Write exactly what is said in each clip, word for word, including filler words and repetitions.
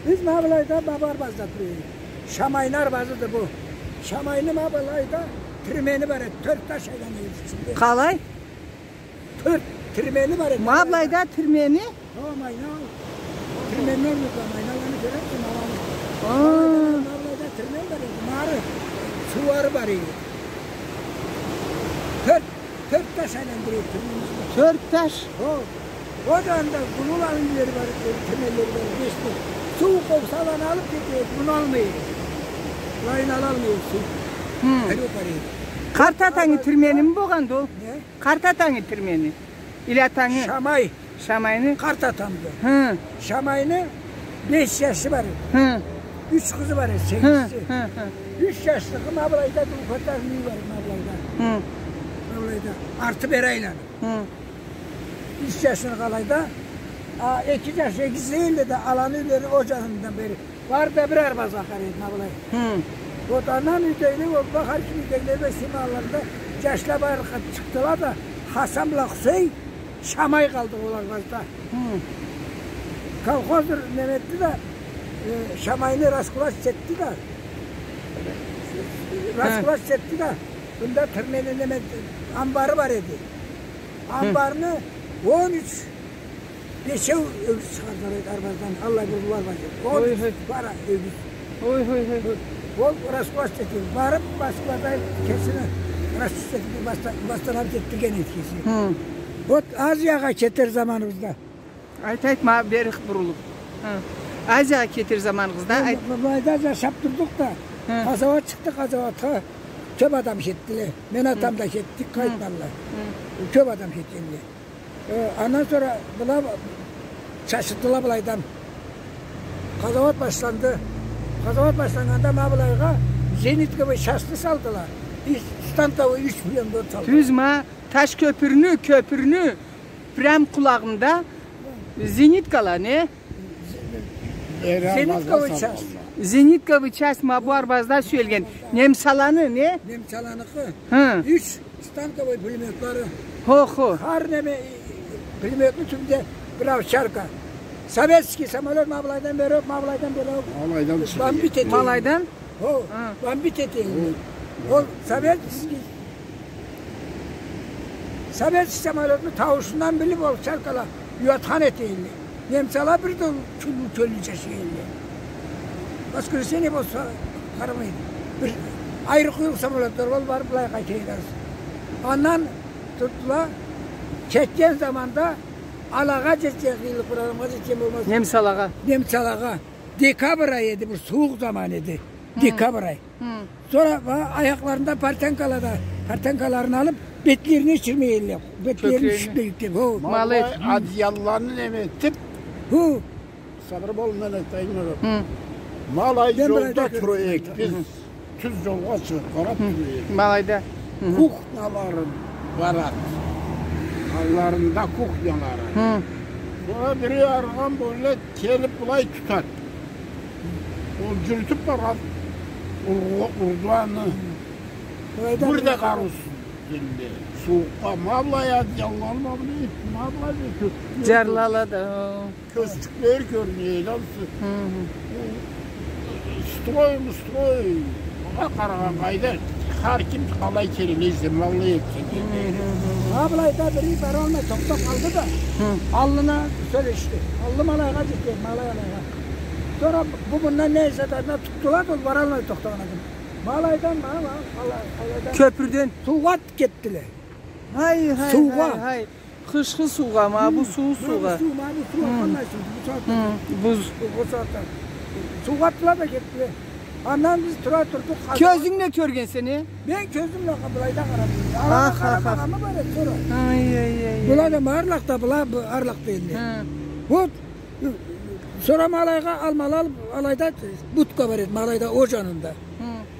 Биз ма былайда бабу арбазда тура эдик. Шамайны арбазыды бу. Шамайны ма былайда тирмени бар эди. Тёрт таш айлана эди ичинде. Къалай? Тёрт тирмени бар эди. Ма былайда тирмени? Хо, майна. Тирменле бар, майналаны кёремисе, майналаны. Ха. Ма былайда тирмен бар эди. Ма ары сууары бар эди. Тёрт, тёрт таш айландыра эди тирменлени. Тёрт таш? Хо. Ол джанында гунуланы юйлери бар эди, тирменлери бар эди, бешди. Суу къоуса, аланы алыб кете эди, муну алмай эди. Былайын алалмай эди суу. Хы. Къарт атангы тирменими болгъанды ол? Не? Къарт атангы тирмени. Или атангы? Шамай. Шамайны? Къарт атамды. Хы. Шамайны беш джашы бар эди. Хы. Юч къызы бар эди, сегизинчиси. Хы, хы, хы. Юч джашлыгъы ма былайда, да укхатар юй бар эди ма былайда. Хы. Ма былайда. Арты бери айланыб. Хы. Юч джашлыгъы алайда. А, эки джаш, экиси элде да аланы юйлери ол джанындан бери. Бары да бир арбазгъа къарай эди ма былай. Хы. Вот андан юйдегиле, ол бла хар ким юйдегиле бла сималларында джашла бары чыкъдыла да, Хасан бла Хусей Шамай къалды ол арбазда. Хы. Колхоздур неме этди да, э, Шамайны раскулач этди да. Хы. Раскулач этди да, мында тирмени неме, амбары бар эди. Хы. Амбарны он юч бешеу ёгюз чыгъардыла эди арбаздан, аллай бир уллулар бар эди. Ой, хой. Бара ёгюз. Ой, хой, хой. Ол раскулач этди. Барыб, Москвада кесини раскулач этди, восто-, восстановить этдирген эди кеси. Хы. Вот Азиягъа кетер заманыбызда. Айт, айт, ма бери бурулуб. Хы. Азиягъа кетер заманыгъызда, айт. Былайда джашаб турдукъ да, хы, къазауат чыкъды, къазауатха кёб адам кетдиле. Мен, хы, атам да кетдик, хы, къайтмадыла. Хы. Кёб адам кетгенди. Э, андан сора была чачылдыла былайдан. Къазауат башланды. Къазауат башланнганда ма былайгъа зенитковый частьны салдыла. И станковый юч пулемёт салдыла. Тюз ма, таш кёпюрню, кёпюрню прям къулагъында зениткала, не? Зенитковый часть. Зенитковый часть ма бу арбазда сюелген. Немсаланы, не? Немсаланыкъы. Хы. Юч станковый пулемётлары. Хо, хо. Хар неме, пулемётну тюбюнде бир овчарка. Советский самолёт ма былайдан бери, ма былайдан бери. Ма былайдан чыгъа. Бомбить эте. Ма былайдан? Хо, хы, бомбить эте. Хо. Ол советский, советский самолётну тауушундан билиб, ол овчаркала уятхан эте эдиле. Немсала бир да кёллю, кёллю джашай эдиле. Воскресенье болса, къарамай эди. Бир айры-къуюрукъ самолётлары болуб барыб былай къайта эди. Андан турдула, кетген заманда алагъа джетген, къыйынлыкъ бир адамгъа джетген болмаз. Немсалагъа. Немсалагъа. Декабрь ай эди, бир сууукъ заман эди. Хы. Декабрь ай. Хы. Сора, а, аякъларында портянкалада, портянкаларын алыб, бетлерине ичирмей эдиле. Бетлерин кёкюрегине. Ичип кетген. Хо. Ма былай, хы, одеялланы неме этиб. Хо. Сабыр бол, мен айтайым, ма былай. Хы. Ма былай джолда тура эдик биз. Хы. Тюз джолгъа чыгъыб къараб тура эдик. Хы. Ма былайда. Хы. Кухнялары бар эди. Алларында кухнялары. Хы. Сора бири арыгъан бёлюп келип былай тутады. Ол джюрютюп барады. Ур-, урду аны. Былайда. Бир да къарыусуз келди. Сууукъгъа. Ма былай, ай, джангылы, ма былай, ма былай деб кёрюнеди. Джарлалады, хо. Кёзчюклери кёрюнеди, ансы. Хы-хы. Строй, строй. Ма къарагъан къайда, хар ким къалай келе эсе, ма былай этсе. Хы-хы-хы. Ма былайда бири баралмай тохтаб къалды да. Хы. Аллына сёлешди. Аллы ма алайгъа джетген, ма алай алайгъа. Сора бу мындан не эсе да, тутдула да, ол баралмай тохтагъан адам. Ма алайдан, ма, ма, ала-, алайдан. Кёпюрден. Суугъа атыб кетдиле. Хай, хай, суугъа. Хай, хай. Къышхы суугъа, ма бу сууукъ суугъа. Ма бу суу, ма бу суу, хы, алгъанлай суу, бу сагъатда. Хы, буз. Бу сагъатда. Суугъа атдыла да кетдиле. Андан биз тура турдукъ, къазауат. Кёзюнг бла кёргенсе, не? Мен кёзюм бла былайда къарадым. Ах, ах, ах. Ала къарамагъанмы бар эди сора? Ай, ай, ай, ай. Была да ма арлакъда, была бу арлакъда энди. Хы. Вот, сора ма алайгъа алмала алыб, алайда будка бар эди, ма алайда, ол джанында.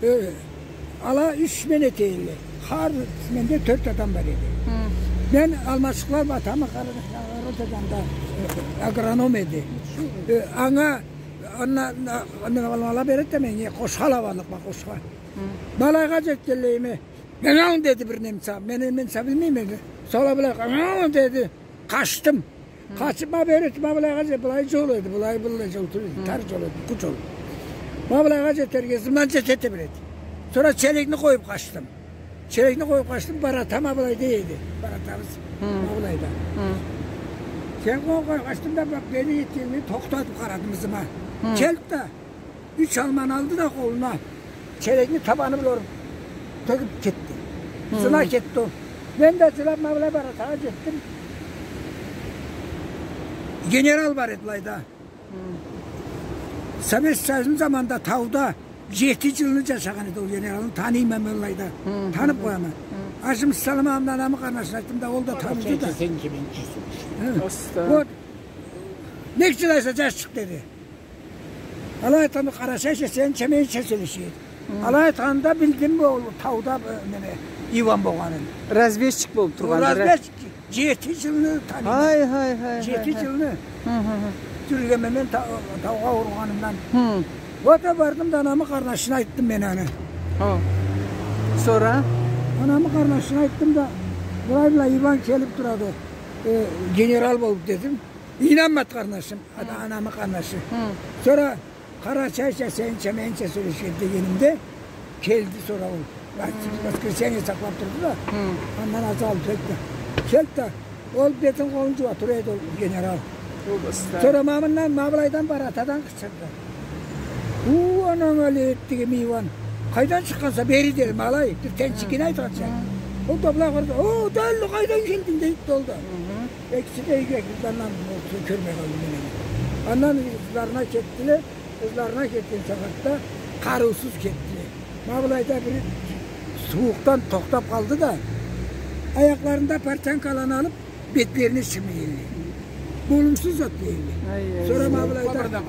Хы. Э, ала юч смена эте эдиле. Хар сменде тёрт адам бар эди. Хы. Мен алмачыкъла атамы къарарыкъ, э, агроном эди. Э, анга, анга, анга алмала береди да меннге, къошха алыб бардыкъ, къошха. Хы. Ма алайгъа джетгенлейиме, «Мяу», деди бир немца. Мен, мен немца билмейме. Сора былай, «Мяу», деди. Къачдым. Къачыб, ма бери, ма былайгъа же-, былай жол эди, былай, былай жол тюл эди, тар жол эди, къу жол. Ма былайгъа жетерге, ызымдан жете тебиреди. Сора челекни къоюб къачдым. Челекни къоюб къачдым, барата ма былайда эди. Баратабыз ма былайда. Челекни къоюб къачдым да, бакъ, бери жетгенни тохтатыб къарадым ызыма. Келди да, юч алманы алды да къолуна. Челекни табаны бла уруб тёгюб кетди. Ызына кетди ол. Мен да жылаб, ма былай баратагъа жетдим. Генерал бар эди былайда. Совет Союзну заманында тауда жети жылны жашагъан эди ол генералны, таныйма мен былайда. Таныб къояма. Ашым Саламовну анамы къарнашына айтдым да, ол да таныды да. Сен ким, сен ким? Хы. Аста. Вот. Нек жылайса, жашчыкъ, деди. Алай айтханда, къарачайча, сенича, менича сёлеше эди. Алай айтханда билдим бу ол тауда, э, неме, Иван болгъанын. Разведчик болуб тургъанды. Разведчик, жети жылны таныйма. Хай, хай, хай, хай. Жети жылны. Хы, хы, хы. Жюрюгенме мен та-, таугъа ургъанымдан. Хы. Вот да бардым да, анамы къарнашына айтдым мен аны. Хо. Сора? Анамы къарнашына айтдым да, былай-былай Иван келиб турады, э, генерал болуб, дедим. Ийнанмады къарнашым, ана-, анамы къарнашы. Хы. Сора къарачайча, сенича, менича сёлеше эди дегенимде, келди сора ол. Воскресенье сакълаб турду да. Хы. Андан азы алты этди. Келди да, ол бетин, къолун жууа тура эди ол генерал. Сора ма мындан, ма былайдан, баратадан къычырды. У, ананг алай этдигими, Иван. Къайдан чыкъгъанса бери, дедим, алай. Бир тенчигин айтханча. Хы. Ол да былай къарады. О, Далли, къайдан келдинг, дейди ол да. Хы. Экиси да юйге кирди, андан кёрмей къалдым мен аны. Андан ызларына кетдиле, ызларына кетген сагъатда къарыусуз кетдиле. Ма былайда бири сууукъдан тохтаб къалды да, аякъларында портянкаланы алыб, бетлерине чырмай элле. Болумсуз зат элле. Ай, ай, ай. Сора ма былайда,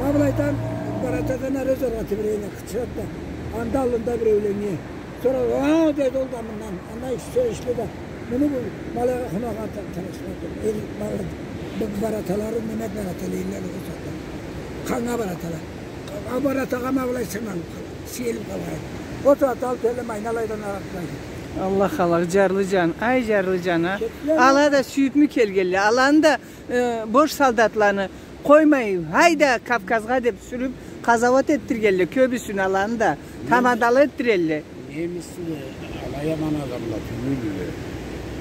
ма былайдан баратадан ары зоргъа тебирегенле, къычырады да, анда аллында биреуленнге. Сора, а, деди ол да мындан. Анда ишчи ишле да. Муну бу малайгъа, хунагъа та-, тарашмады. Эл, ма-, бу бараталары, неме барата дейдиле ол сагъатда. Къаннга баратала. А баратагъа ма былай сырланыб къала. Сиелиб къала. Ол сагъатда алып келдим, айналайдан аракълай. Аллах, Аллах, жарлы жан. Ай, жарлы жан, а. Ала да сюйюбмю келгенле? Аланы да, э, бош солдатланы къоймай, хайда Кавказгъа деп сюрюп, къазауат этдиргенле кёбюсюн аланы да, тамадалы этдирелле. Немисле алай аман адамла тюйюлдюле.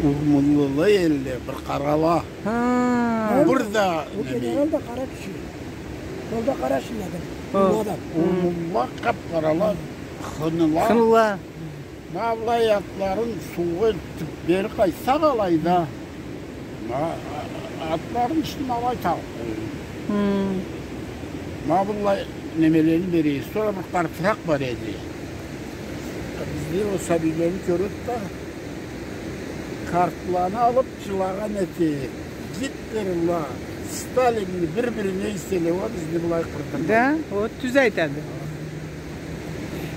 Урмунлула элле, бир къарала. Хы. Бир да, ол неме, генерал да къара киши. Ол да къара шынладыр. Хы. Урмунлула, къап-къарала, хыныла. Хыныла. Ма былай атларын суугъа элтип бери къайтсакъ алайда. Ма, атларын ичине алай тагъып къоюп. Хы. Ма былай немелерин берейик. Сора бир къартыракъ бар эди. Бизни ол сабийлени кёрюп да, картланы алып, жылагъан эди. Гитлерла, Сталинни бир-бирине эселе уа, бизни былай къырдыргъан. Да, ол тюз айтады.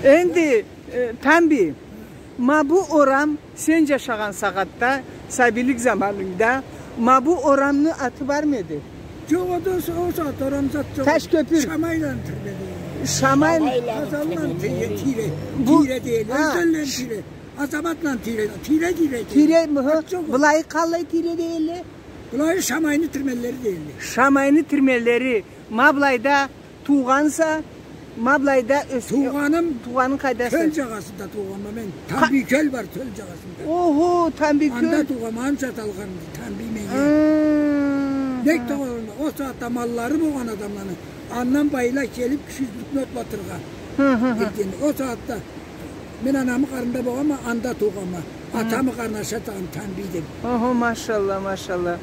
Энди Э, Тамби, ма бу орам сен жашагъан сагъатда, сабийлик заманынгда, ма бу орамны аты бармы эди? Жокъ, ол, ол сагъатда орам зат жокъ. Таш кёпюр. Шамайланы тирмелери. Шамай. Шамайланы тирмелери. Азалланы тире, тире, бу, тире дейле, а, Ёзденлени тире, Азаматланы тире, тире, тире дейле. Тире, хы, зат жокъ. Былайы къалай тире дейле? Былайы шамайны тирмелери дейле. Шамайны тирмелери. Ма былайда Туугъанса, ма былайда ёс-, туугъаным, туугъаным къайдаса? Кёл жагъасында туугъанма мен. Тамби кёл бар, кёл жагъасында. Охо, Тамби кёл. Анда туугъанма, анча аталгъан Тамби меннге. Хы. Нек туугъанма? Ол сагъатда маллары болгъан адамланы. Андан байла келип, киши юзлюкню отлатыргъа. Хы, хы, хы. Ол сагъатда Мен анамы къарнында болгъанма, анда туугъанма. Хы. Атамы къарнашы атагъан Тамби деп. Охо, машалла, машалла.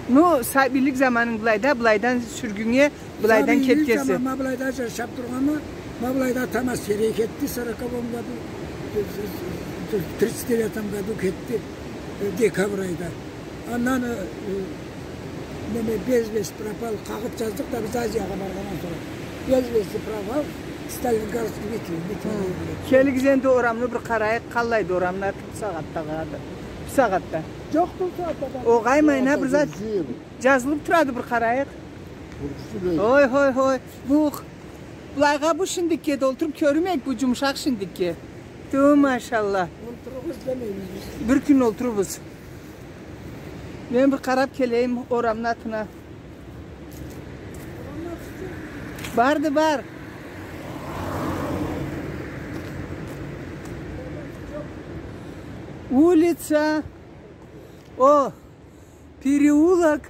Ну, сабийлик заманынг былайда, былайдан сюргюннге, былайдан кетгенсе. Сабийлик заманым былайда жашап тургъанма, ма былайда атам аскерге кетди, сороковом году, тридцать девятом году кетди, э, декабрь айда. Андан, э, неме, без вести пропал, къагъыт жаздыкъ да биз Азиягъа баргъандан сора. Без вести пропал, Сталинградский битва, битва. Хы. Келигиз энди орамны бир къарайыкъ, къалайды орамны аты бу сагъатда къалады. Бу сагъатда. Жокъду бу сагъатда да. Огъай, майна бир зат жазылып турады, бир къарайыкъ. Ой, ой, ой. Бу, былайгъа бу шиндикге да олтуруп кёрмейик, бу жумушакъ шиндикге. Ту, машалла. Олтуругъуз демейбиз биз. Бир кюн олтурурбуз. Мен бир къараб келейим орамны атына. Барды, бар. Улица. О, переулок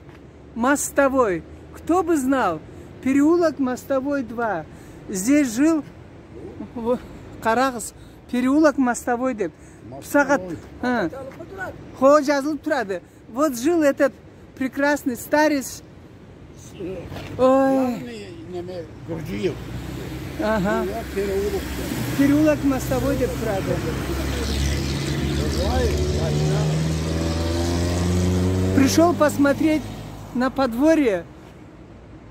Мостовой. Кто бы знал? Переулок Мостовой, два. Здесь жил, во, къарагъыз, переулок Мостовой деб. Мостовой. Бусагъат, хы. Хо, джазылыб турады. Вот жил этот прекрасный старец. Ой. Главный неме, Гурджиев. Ага. Переулок. Переулок Мостовой деб турады. Пришёл посмотреть на подворье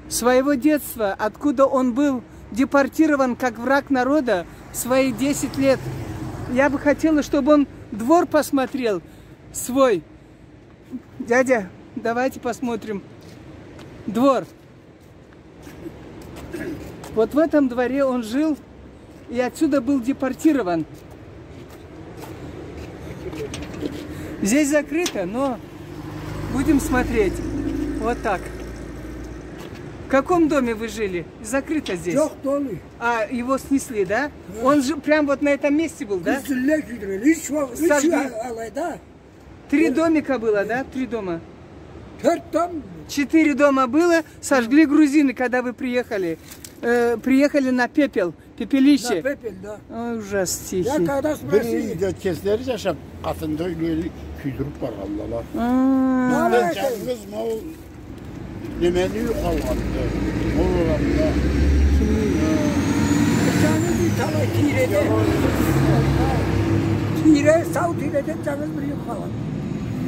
своего детства, откуда он был депортирован как враг народа в свои десять лет. Я бы хотела, чтобы он двор посмотрел свой. Дядя, давайте посмотрим двор. Вот в этом дворе он жил и отсюда был депортирован. Здесь закрыто, но будем смотреть. Вот так. В каком доме вы жили? Закрыто здесь. Джокъ, долу. А, его снесли, да? Да. Он же прям вот на этом месте был, да? Кюйдюрелле, кюйдюрелле. Ич ва-, ич... Сожгли. Алайда. Три домика было, да? Три дома. Тёрт дом. Четыре дома было, сожгли грузины, когда вы приехали. Э, приехали на пепел, пепелище. На пепел, да. Ой, ужас тихий. Я когда спросили. Бир юйде кеслери джашаб, къатында юйлени кюйдюрюб баргъанла. Ха. Джангыз ма ол Немени юй къалгъанды? Ол орамда. Джангыз бир талай тийреде. Тийре, сау тийреде джангыз бир юй къалгъанды.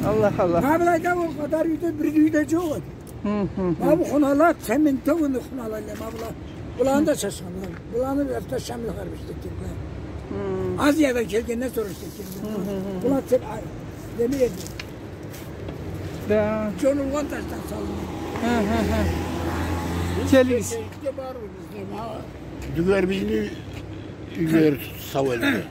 Аллах, Аллах. Ма былайда ол къадар юйде бир юй да джокъ эди. Хы, хы, хы. Ма бу хунала, цементованный хунала, ма была. Быланы да чачханла. Быланы да Шамил Харбичде келгенле. Хы. Азиядан келгенден сора ишде келген. Хы, хы, хы, хы. Была цем-, а, демир эди. Да. Джонулгъан ташдан салыннган. Хы, хы, хы. Келигиз. Кеченикде бар бизде, ма, Дюгербийни юйлери сау элде.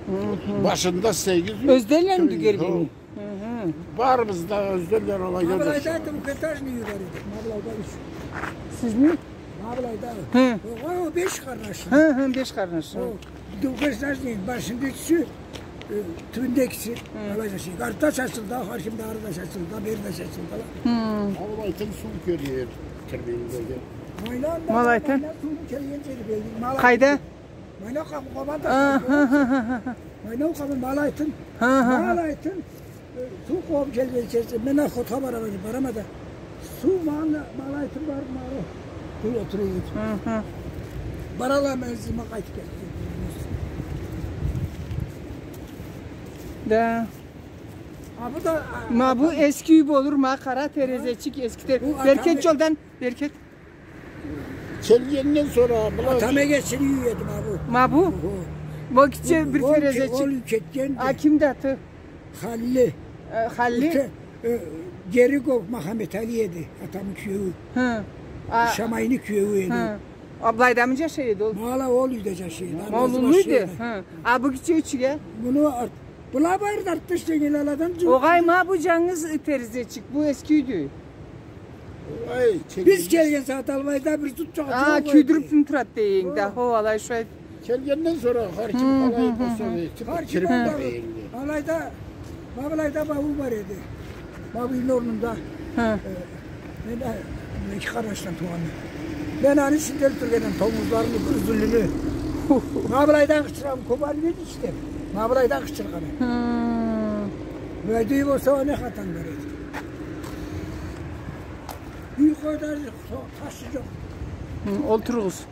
Хы, хы. Башында сегиз юй. Ёзденлеми Дюгербийни? Хы, хы. Барыбыз да Ёзденле алайда. Ма былайда двухэтажный юй бар эди. Ма былайда юч. Сизни? Ма былайда. Хы. Огъай, ол беш къарнашны. Хы, хы, беш къарнашны. Ол двухэтажный, башында экиси, э, тюбюнде экиси. Хы. Алайда шей. Артда чачылды, хар кимде ары да чачылды, бери да чачылды. Хы. Ма былайтын суу келир, кирмейин берген. Ма былайтын? Ма былайтын суу келген джери белли. Ма былайтын. Къайда? Ма былайтын къабан да. А, хы, хы, хы, хы. Ма былайтын къабан, ма былайтын. Хы, хы, хы. Ма былайтын. Суу къобуб келгенча, мен Охотха барама, барама да. Суу ма былайтын барыб, ма былай. Бу олтура эди. Хы, хы. Баралла, мен зима къайтыб келдим. Да. А бу да, а, ма бу атам эски юй болур, ма къара терезечик, эски тер-, бу Беркет атам джолдан, Беркет. Келгенден сора была... Атам эгечини юйю эди ма бу. Ма бу? Хо. Ма гитче бир терезечик. Ол кетгенди. А, кимди аты? Халли. Э, Халли? Ке-, э, Гериков Мухаммед-Али эди, атамы киеую. Хы. А, Шамайны киеую эди. Хы. А былайдамы джашай эди ол? Ма былай ол юйде джашай эди. Ма ол уллу эди. Хы. А бу гитче ючюге? Муну арт-, Была бары да артда ишлегенле аладан джукъ. Огъай, ма бу джангыз терезечик, бу эски юйдю. Ай, биз келген сагъат алайда бир зут джокъ эди. А, кюйдюрюб турады дейин да, хо, алай шулай. Келгенден сора хар ким къалай болса да, хар ким кирип да. Алайда, ма былайда бауу бар эди. Ма бу юйню орнунда. Хы. Э, Мен, э, эки къарнашдан туугъанма. Мен аны ичинде ёлтюргенме, томузларыны, бир зулюмю. Ма былайдан къычыргъан, кобар юйдю ичинде. Ма былайдан къычыргъаны. Хы. Былайда юй болса, не хатанг бар эди? Юй къой да, ташы джокъ. Хы, олтуругъуз.